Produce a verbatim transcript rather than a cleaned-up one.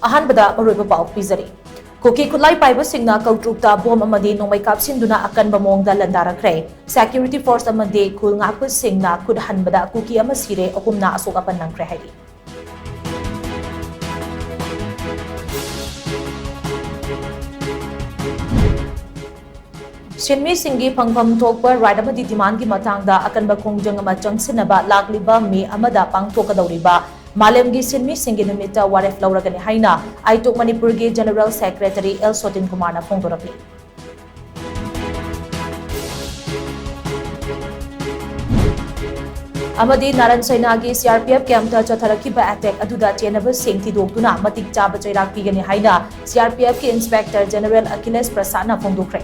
ꯑꯍꯥꯟꯕꯗ ꯃꯔꯨꯑꯣꯏꯕ ꯄꯥꯎ ꯄꯤꯖꯔꯤ꯫ ꯀꯨꯀꯤ ꯈꯨꯠꯂꯥꯏ ꯄꯥꯏꯕꯁꯤꯡꯅ ꯀꯧꯇ꯭ꯔꯨꯛꯇ ꯕꯣꯝ ꯑꯃꯗꯤ ꯅꯣꯡꯃꯩ ꯀꯥꯞꯁꯤꯟꯗꯨꯅ ꯑꯀꯟꯕ ꯃꯑꯣꯡꯗ ꯂꯥꯟꯗꯥꯔꯛꯈ꯭ꯔꯦ꯫ Security force ꯑꯃꯗꯤ ꯈꯨꯜ ꯉꯥꯛꯄꯁꯤꯡꯅ ꯈꯨꯠ ꯍꯟꯕꯗ ꯀꯨꯀꯤ ꯑꯃ ꯁꯤꯔꯦ, ꯑꯍꯨꯝꯅ ꯑꯁꯣꯛ ꯑꯄꯟ ꯅꯪꯈ꯭ꯔꯦ ꯍꯥꯏꯔꯤ꯫ ꯁꯤꯟꯃꯤꯁꯤꯡꯒꯤ ꯐꯪꯐꯝ ꯊꯣꯛꯄ right ꯑꯃꯗꯤ demandꯒꯤ ꯃꯇꯥꯡꯗ ꯑꯀꯟꯕ ꯈꯣꯡꯖꯪ ꯑꯃ ꯆꯪꯁꯤꯟꯅꯕ ꯂꯥꯛꯂꯤꯕ May ꯑꯃꯗ ꯄꯥꯡꯊꯣꯛꯀꯗꯧꯔꯤꯕ ꯃꯥꯂꯦꯝꯒꯤ ꯁꯤꯟꯃꯤꯁꯤꯡꯒꯤ ꯅꯨꯃꯤꯠꯇ ꯋꯥꯔꯦꯞ ꯂꯧꯔꯒꯅꯤ ꯍꯥꯏꯅ ꯑꯥꯏꯇꯣꯛ ꯃꯅꯤꯄꯨꯔꯒꯤ General Secretary ꯑꯦꯜ ꯁꯣꯇꯤꯟ ꯀꯨꯃꯥꯔꯅ ꯐꯣꯡꯗꯣꯔꯛꯂꯤ꯫ ꯑꯃꯗꯤ ꯅꯥꯔꯟ ꯁꯩꯅꯥꯒꯤ CRPF campꯇ ꯆꯠꯊꯔꯛꯈꯤꯕ attack ꯑꯗꯨꯗ ꯆꯦꯟꯅꯕꯁꯤꯡ ꯊꯤꯗꯣꯛꯇꯨꯅ ꯃꯇꯤꯛ ꯆꯥꯕ ꯆꯩꯔꯥꯛ ꯄꯤꯒꯅꯤ ꯍꯥꯏꯅ CRPFꯀꯤ Inspector General ꯑꯈꯤꯂꯦꯁ ꯄ꯭ꯔꯁꯥꯗꯅ ꯐꯣꯡꯗꯣꯛꯈ꯭ꯔꯦ꯫